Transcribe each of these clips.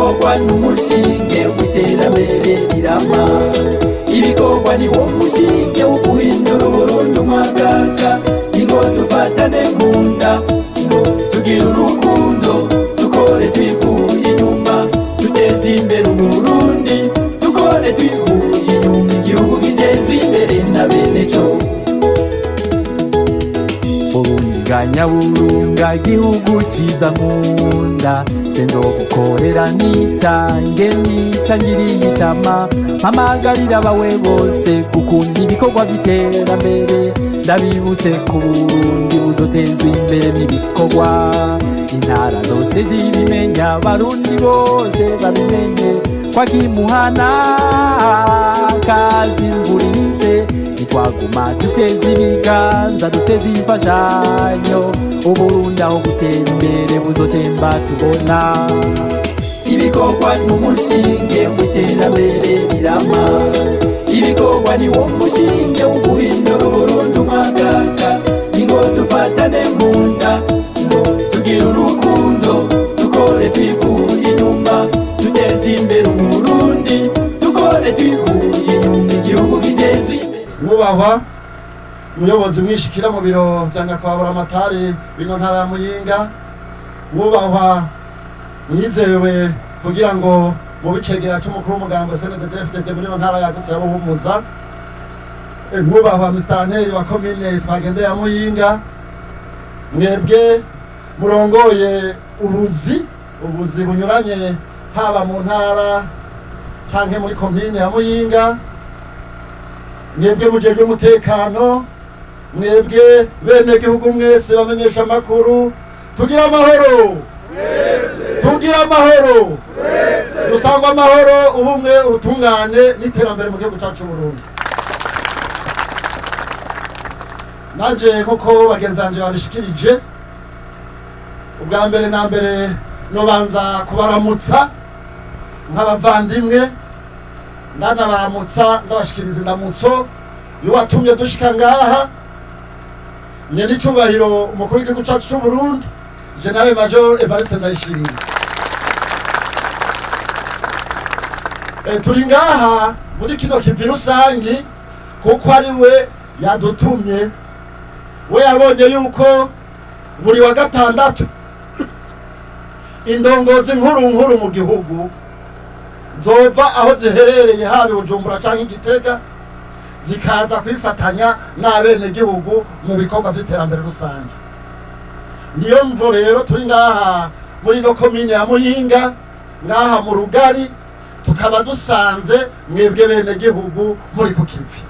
Ibikorwa n'umushinge w'iterambere rirama. Ibikorwa ni wo mushinge wo guhindura Uburundi umwakaka. Ingo dufatane mu nda, ingo tugire urukundo, dukore twivuye inyuma, duteze imbere Uburundi, dukore twivuye inyuma, igihugu gitezwe imbere na bene co. Burundi bwa nyaburunga, igihugu ciza nkunda, je nzogukorera nitange, nitangiriye itama, mpamagarira abawe bose gukunda ibikorwa vy'iterambere. Ndabibutse ku Burundi buzotezwa imbere n'ibikorwa, intara zose zibimenya, Abarundi bose babimenye, kwakimuhana kazi imvura ihise. Ntitwaguma duteze ibiganza, duteze imfashanyo, Uburundi aho gutera imbere buzotemba tubona. Ibikorwa n'umushinge w'iterambere rirama. Ibikorwa ni wo mushinge wo guhindura Uburundi umwakaka. Ingo dufatane mu nda, ingo tugire urukundo, dukore twivuye inyuma, duteze imbere Uburundi, dukore twivuye inyuma, igihugu gitezwe imbere. Mwubahwa umuyobozi mwishikira mu biro vya nyakubahwa Buramatari w'ino ntara ya Muyinga, mwubahwa mwizewe kugira ngo mu bicegera c'umukuru w'umugambo CNDD-FDD muri ino ntara yagutse ya Buhumuza, mwubahwa musitanteri wa komine twagende ya Muyinga, mwebwe murongoye ubuzi bunyuranye haba mu ntara canke muri komine ya Muyinga, mwebwe mujejwe umutekano, mwebwe bene gihugu mwese bamenyesha amakuru, tugira amahoro, tugira amahoro, dusangwa amahoro, ubumwe, ubutungane n'iterambere mu gihugu cyacu Burundi. Nanje nkuko bagenzi banje babishikirije, ubwa mbere na mbere nobanza kubaramutsa nk'abavandimwe, ndanabaramutsa ndabashikiriza indamutso yuwatumye dushika ngaha, ni n'icubahiro umukuru w'igihugu cacu c'u Burundi, General Major Evariste Ndayishimiye. Turi ngaha muri kino kivi rusangi kuko ari we yadutumye. We yabonye yuko buri wa gatandatu indongozi nkuru nkuru mu gihugu zova aho ziherereye, haba i Bujumbura canke i Gitega, zikaza kwifatanya n'abenegihugu mu bikorwa vy'iterambere rusange. Niyo mvo rero turi ngaha muri ino komine ya Muyinga, ngaha mu Rugari, tukaba dusanze mwebwe benegihugu muri ku kivi,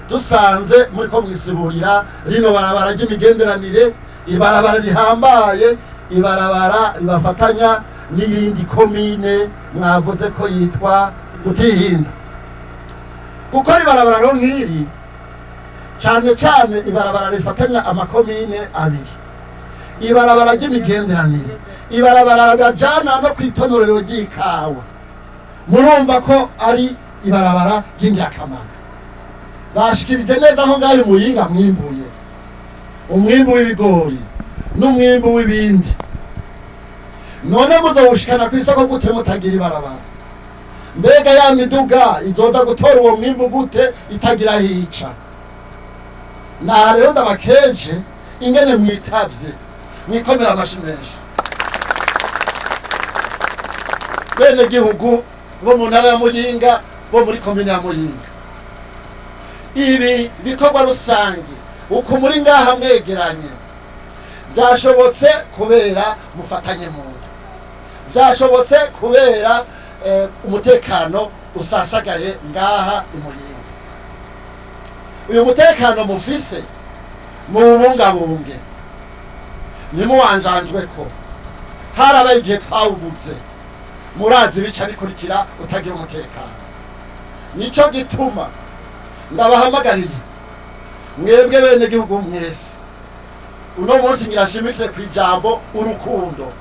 dusanze muri ko mwisiburira rino barabara ry'imigenderanire, ibarabara rihambaye, ibarabara ribafatanya n'iyindi komine mwavuze ko yitwa Butihinda. Gukora ibarabara rero nk'iri, cane cane ibarabara rifatanya amakomine abiri, ibarabara ry'imigenderanire, ibarabara bajana no kwitonorero ry'ikawa, murumva ko ari ibarabara ry'ingirakamaro. Bashikirije neza aho ngaho Muyinga mwimbuye umwimbu w'ibigori n'umwimbu w'ibindi, none muzowushikana kw'isoko gute mutagira ibarabara? Mbega ya miduga izoza gutora uwo mwimbu gute itagira hica? Naha rero ndabakeje ingene mwitavye, mwikomera amashi menshi. Bene gihugu bo mu ntara ya Muyinga, bo muri komine ya Muyinga, ibi bikorwa rusange uku muri ngaha mwegeranye byashobotse kubera mufatanye mu nda, byashobotse kubera umutekano usasagaye ngaha i Muyinga. Uyu mutekano mufise muwubungabunge, ntimuwanjanjwe ko harabaye igihe twawubuze, murazi ibica bikurikira utagira umutekano. Nico gituma ndabahamagariye mwebwe bene gihugu mwese uno munsi ngira nshimikire ku ijambo urukundo.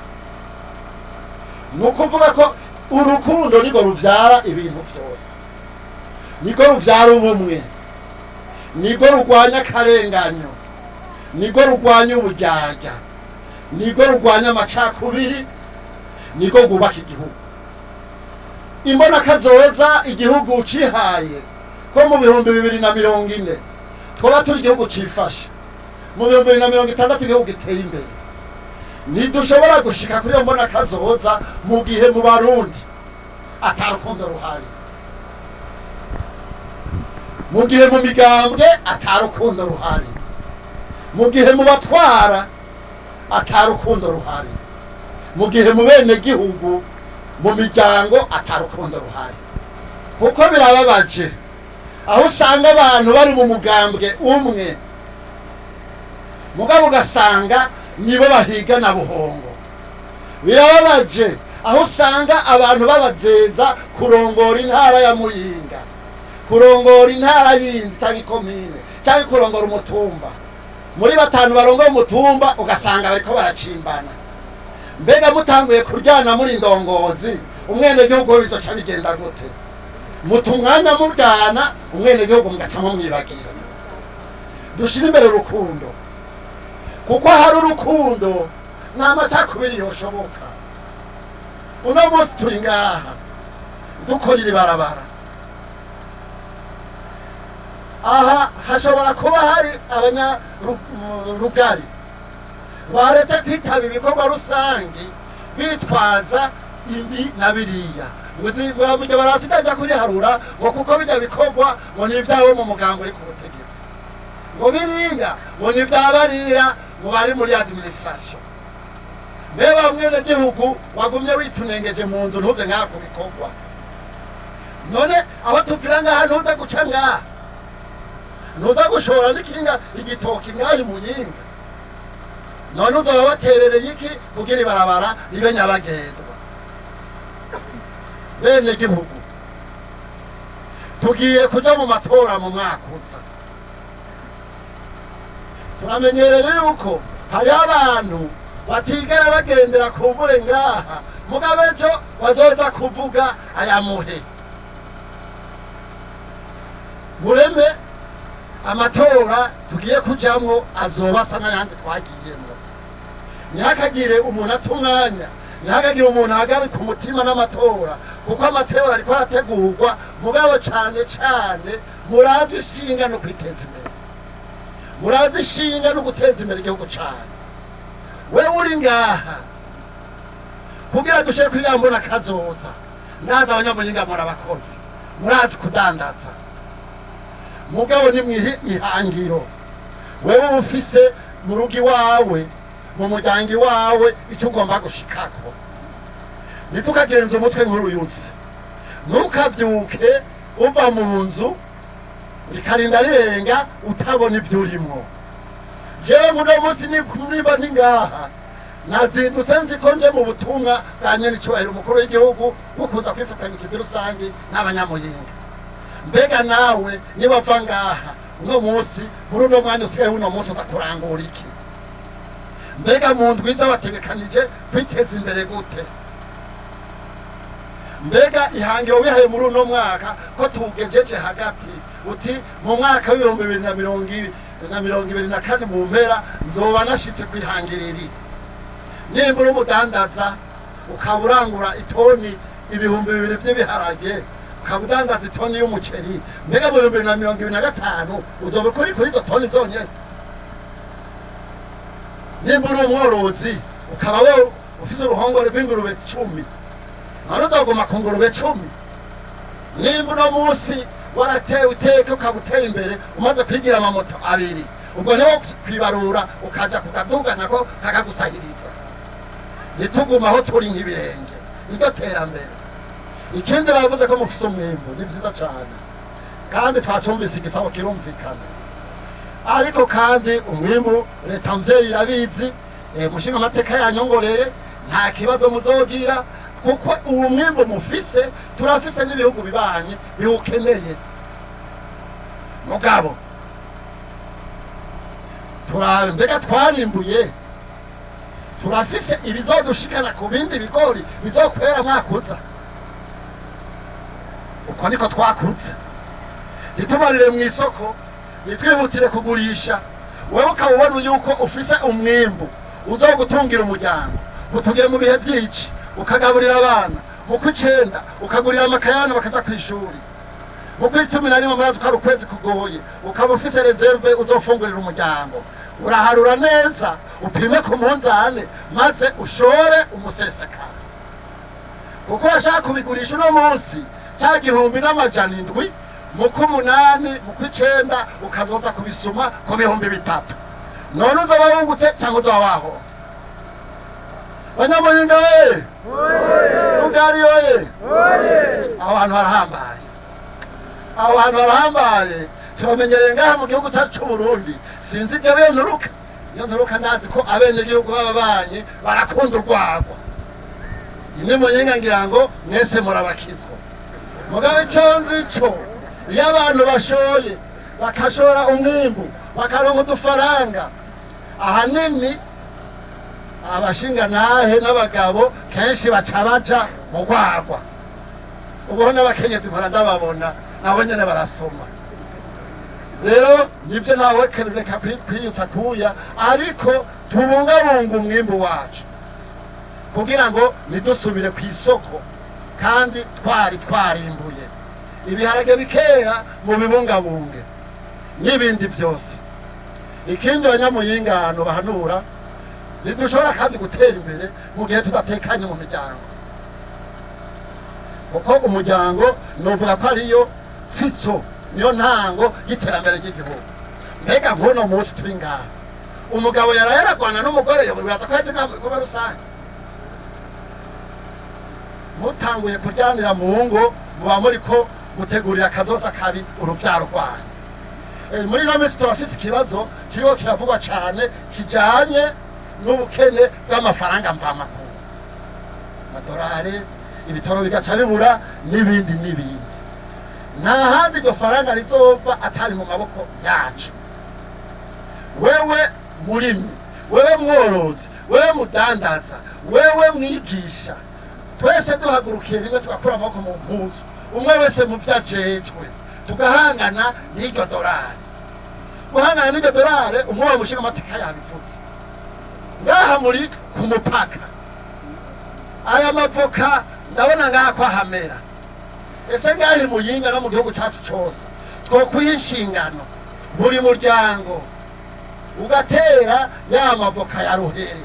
Ni ukuvuga ko urukundo nirwo ruvyara ibintu vyose, nirwo ruvyara ubumwe, nirwo rurwanya akarenganyo, nirwo rurwanya uburyarya, nirwo rurwanya amacakubiri, nirwo rwubaka igihugu. Imbona kazoza igihugu cihaye ko mu 2040 twoba turi igihugu cifashe, mu 2060 igihugu giteye imbere. Ntidushobora gushika kuri iyo mbona kazoza mu gihe mu Barundi atarukundo ruhari, mu gihe mu migambwe atarukundo ruhari, mu gihe mu batwara atarukundo ruhari, mu gihe mu bene gihugu mu miryango atarukundo ruhari. Kuko birababaje aho usanga abantu bari mu mugambwe umwe, mugabo ugasanga nibo bahigana buhongo. Birababaje aho usanga abantu babazeza kurongora intara ya Muyinga, kurongora intara yindi cyangwa ikomine, cyangwa kurongora umutumba. Muri batanu barongora umutumba ugasanga bariko baracimbana. Mbega mutanguye kuryana muri ndongozi, umwenegihugu we bizoca bigenda gute? Muta umwanya muryana, umwenegihugu mugaca mumwibagira. Dushire imbere urukundo, kuko hari urukundo nta macakubiri yoshoboka. Uno munsi turi ngaha dukora iri barabara, aha hashobora kuba hari abanyarugari baretse kwitaba ibikorwa rusange bitwaza imbi na biriya, ngo barasigaza kuriharura, ngo kuko bijya bikorwa ngo ni ibyabo mu mugambo uri ku butegetsi, ngo biriya ngo ni iby'abariya ngo bari muri administration. Mbeba mwenegihugu wagumye witunengeje mu nzu ntuze ngaha ku bikorwa, none aho tupfira ngaha ntuze guca ngaha, ntuza gushora n'ikinga igitoki ngaha i Muyinga, none uzoba waterereye iki kugira ibarabara ribe nyabagendwa? Bene gihugu, tugiye kuja mu matora mu mwaka uza. Turamenyereye yuko hariho abantu batigera bagendera ku mbure ngaha, mugabo ejo bazoza kuvuga aya muhe. Mureme amatora tugiye kujamwo azoba asa n'ayandi twagiyemwo. Ntihakagire umuntu ata umwanya, ntihakagire umuntu ahagarika umutima n'amatora, kuko amatora ariko arategurwa. Mugabo cane cane murazi ishinga no kwiteza imbere, murazi ishinga no guteza imbere igihugu cane. Wewe uri ngaha kugira dushe kuri ya mbona kazoza, ndazi abanyamuyinga muri abakozi, murazi kudandaza, mugabo nimwihe ihangiro. Wewe ufise mu rugo iwawe, mu muryango iwawe, icyo ugomba gushikako. Ntitukagenze umutwe nk'uruyuzi, ntukavyuke uva mu nzu rikarinda rirenga utabona ivyo urimwo. Jewe muno munsi nimba ndi ngaha, nazindutse nzi ko nje mu butumwa bwa nyenicubahiro umukuru w'igihugu bwo kuza kwifatanya ikivi rusange n'abanyamuyinga. Mbega nawe niwava ngaha uno munsi, muri uno mwanya usigaye uno munsi, uza kurangura iki? Mbega mu ndwiza wategekanije kwiteza imbere gute? Mbega ihangiro wihaye muri uno mwaka ko tugejeje hagati, uti mu mwaka w'2024 mu mpera nzoba nashitse kwihangira iri. Nimba uri umudandaza ukaba urangura itoni 2000 vy'ibiharage, ukaba udandaza itoni y'umuceri, mbega mu 2025 uzoba ukuri kuri izo toni zonyene? Nimba uri umworozi ukaba wo ufise uruhongore rw'ingurube 10, none uzoguma ku ngurube 10? Nimba uno munsi waratewe uteke ukaba uteye imbere umaze kwigira amamoto 2, ubwo niwo kwibarura ukaja kukaduga nako kakagusahiriza. Ntituguma aho turi nk'ibirenge, niryo terambere. Ikindi bavuze ko mufise umwimbu, ni vyiza cane, kandi twacumvise igisabo kirumvikana. Ariko kandi umwimbu leta mvyeyi irabizi, mushinga amateka yanyongoreye, nta kibazo muzogira, kuko uwo mwimbu mufise turafise n'ibihugu bibanye biwukeneye. Mugabo turabe mbega twarimbuye, turafise ibizodushikana ku bindi bigori bizokwera mwakuza. Uko niko twakuze. Ntitubarire mu isoko, nitwihutire kugurisha. Wewe ukaba ubona yuko ufise umwimbu uzogutungira umuryango, utugiye mu bihe byinshi ukagaburira abana, Mu kw'icenda ukagurira amakayana bakaja kw'ishuri. Mu kw'icumi na rimwe, murazi ko ari ukwezi kugoye, ukaba ufise réserve uzofungurira umuryango. Uraharura neza, upime ku munzane, maze ushore umusesekara, kuko washaka kubigurisha uno munsi ca 1700, mu k'umunani, mu kw'icenda ukazoza kubisuma ku 3000. None uzoba wungutse cyangwa uzoba wahomvye? Banyamuyinga we, Rugari oye! Aho hantu harahambaye, aho hantu harahambaye. Turamenyereye ngaha mu gihugu cyacu c'Uburundi. Sinzi ibyo iyo nturuka, iyo nturuka. Ndazi ko abenegihugu b'ababanyi barakunda urwagwa. Ini Muyinga ngira ngo mwese murabakizwa. Mugabo ico nzi co, iyo abantu bashoye, bakashora umwimbu, bakaronka udufaranga, ahanini abashingantahe n'abagabo kenshi baca baja mu rwagwa. Ubuho n'abakenyezi mpora ndababona, nabo nyene barasoma. Rero nivyo, nawe reka kwiyutsa kuya, ariko tubungabunga umwimbu wacu kugira ngo ntidusubire ku isoko kandi twari twarimbuye. Ibiharage bikera, mu bibungabunge n'ibindi byose. Ikindi abanyamuyingano bahanura, ntidushobora kandi gutera imbere mu gihe tudatekanye mu miryango, kuko umuryango novuga ko ariyo tsitso, niyo ntango y'iterambere ry'igihugu. Mbega nk'uno munsi turi ngaha, umugabo yaraye aragwana n'umugore, yobibaza ko yaje ngaha mu bikorwa rusange? Mutanguye kuryanira mu ngo, muba muriko mutegurira akazoza kabi uruvyaro rwanyu. Muri ino minsi turafise ikibazo kiriko kiravugwa cane kijanye n'ubukene bw'amafaranga mvamakungu, amadolari, ibitoro bigaca bibura n'ibindi n'ibindi. Nta handi iryo faranga rizova atari mu maboko yacu. Wewe murimyi, wewe mworozi, wewe mudandaza, wewe mwigisha, twese duhagurukiye rimwe, tugakura amaboko mu mpuzu, umwe wese mu vyo ajejwe, tugahangana n'iryo dorari. Guhangana n'iryo dorari, umwe wa mushinga amateka yabivuze ngaha, muri ku mupaka, aya mavoka ndabona ngaha ko ahamera. Ese ngaha i Muyinga no mu gihugu cacu cose twokwiha inshingano, buri muryango ugatera ya mavoka ya ruhere,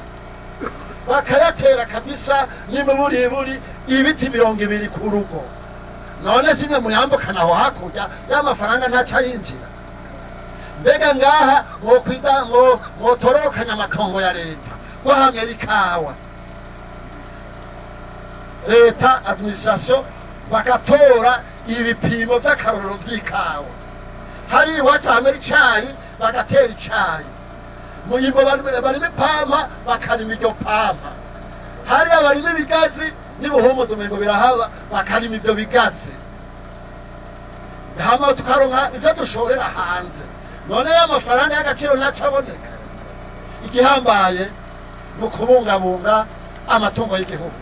bakayatera kabisa n'imiburiburi ibiti 20 ku rugo? None simwe muyambukana aho hakurya, ya mafaranga ntaca yinjira? Mbega ngaha mwokwida mwotorokanya amatongo ya leta guhamya ikawa, leta, administration, bagatora ibipimo vy'akarorero vy'ikawa? Hari iwacu hamera icayi, bagatera icayi. Muyimbo barima ipampa, bakarima iryo pampa. Hariya barima ibigazi n'ibuhumuza, umengo birahaba, bakarima ivyo bigazi, hama tukaronka ivyo dushorera hanze. None ya mafaranga y'agaciro ntacaboneka? Igihambaye ni ukubungabunga amatungo y'igihugu,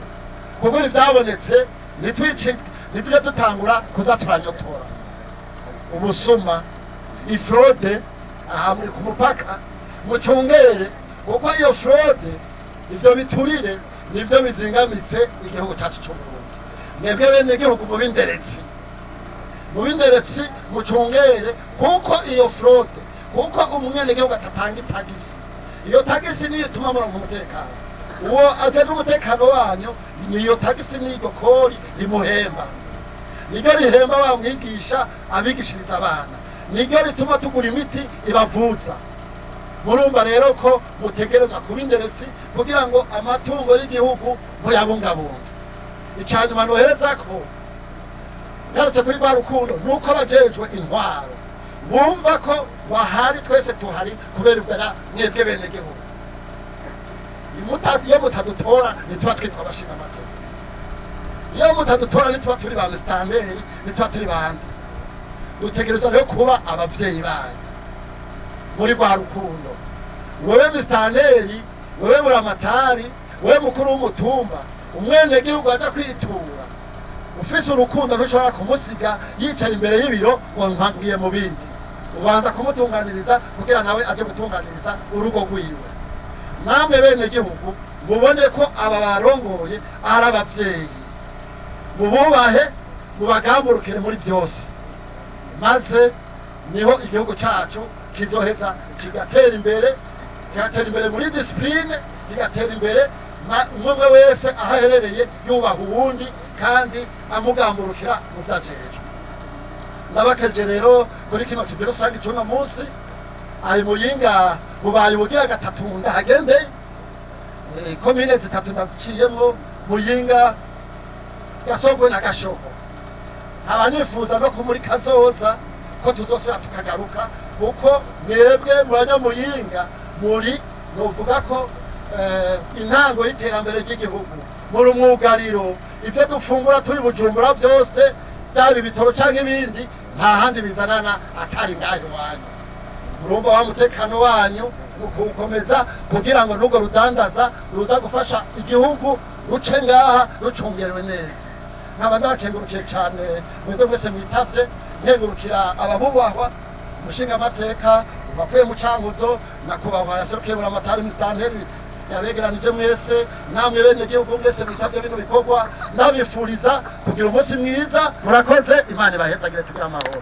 kuko ivyabonetse nitwice, ntituje dutangura kuza turanyotora ubusuma, i fraude. Aha muri ku mupaka, mucungere, kuko iyo fraude, ivyo biturire, nivyo bizingamitse igihugu cyacu c'Uburundi. Mwebwe bene igihugu, mubinderetsi, mubinderetsi, mucungere, kuko iyo fraude, kuko umwenegihugu atatanga itagisi, iyo tagisi niyo ituma muronka umutekano. Uwo ajejwe umutekano wanyu, niyo tagisi, n'iryo kori rimuhemba, niryo rihemba bamwigisha abigishiriza abana, niryo rituma tugura imiti ibavuza. Murumva rero ko mutegerezwa kuba inderetsi kugira ngo amatungo y'igihugu muyabungabunge. Icanyuma nohereza ko, ngarutse kuri rwa rukundo, nuko abajejwe intwaro bumva ko bahari, twese tuhari kubera ubwara mwebwe bene gihugu. Iyo mutadutora ntituba twitwa abashinga amategeko. Iyo mutadutora ntituba turi ba misitanteri, ntituba turi bande. Dutegerezwa rero kuba abavyeyi banyu muri rwa rukundo. Wewe misitanteri, wewe buramatari, wewe mukuru w'umutumba, umwenegihugu aja kwitura, ufise urukundo ntushobora kumusiga yicaye imbere y'ibiro ngo mpagiye mu bindi. Ubanza kumutunganiriza kugira nawe aje gutunganiriza urugo rwiwe. Namwe bene gihugu, mubone ko aba barongoye ari abavyeyi. Mububahe, mubagamburukire muri byose, maze niho igihugu cyacu kizoheza kigatera imbere, kigatera imbere muri discipline, kigatera imbere umwe umwe wese aho aherereye yubaha uwundi kandi amugamburukira mu vyajejwe. Ndabakeje rero kuri kino kivi rusange c'uno munsi. Ayi Muyinga bubaye ubugira gatatu ndahagendeye. Komine zitatu ndaziciyemwo: Muyinga, Gasogwe na Gashoho. Nkaba nifuza no kumuri kazoza ko tuzosubira tukagaruka, kuko mwebwe mu Banyamuyinga muri novuga ko intango y'iterambere ry'igihugu, muri umwugariro. Ibyo dufungura turi Bujumbura byose, byaba ibitoro cyangwa ibindi, nta handi bizanana atari ngaho iwanyu. Murumva wa mutekano wanyu ni ukuwukomeza kugira ngo n'urwo rudandaza ruza gufasha igihugu ruce ngaha rucungerewe neza. Nkaba ndakengurukiye cyane mwebwe mwese mwitavye, nkengurukira ababubahwa umushingamateka wavuye mu Cankuzo, nyakubahwa yaserukiye Buramatari Misitanteri yabegeranije mwese, namwe bene gihugu mwese mwitavye bino bikorwa. Ndabifuriza kugira umunsi mwiza. Murakoze, Imana ibahezagire, tugire amahoro.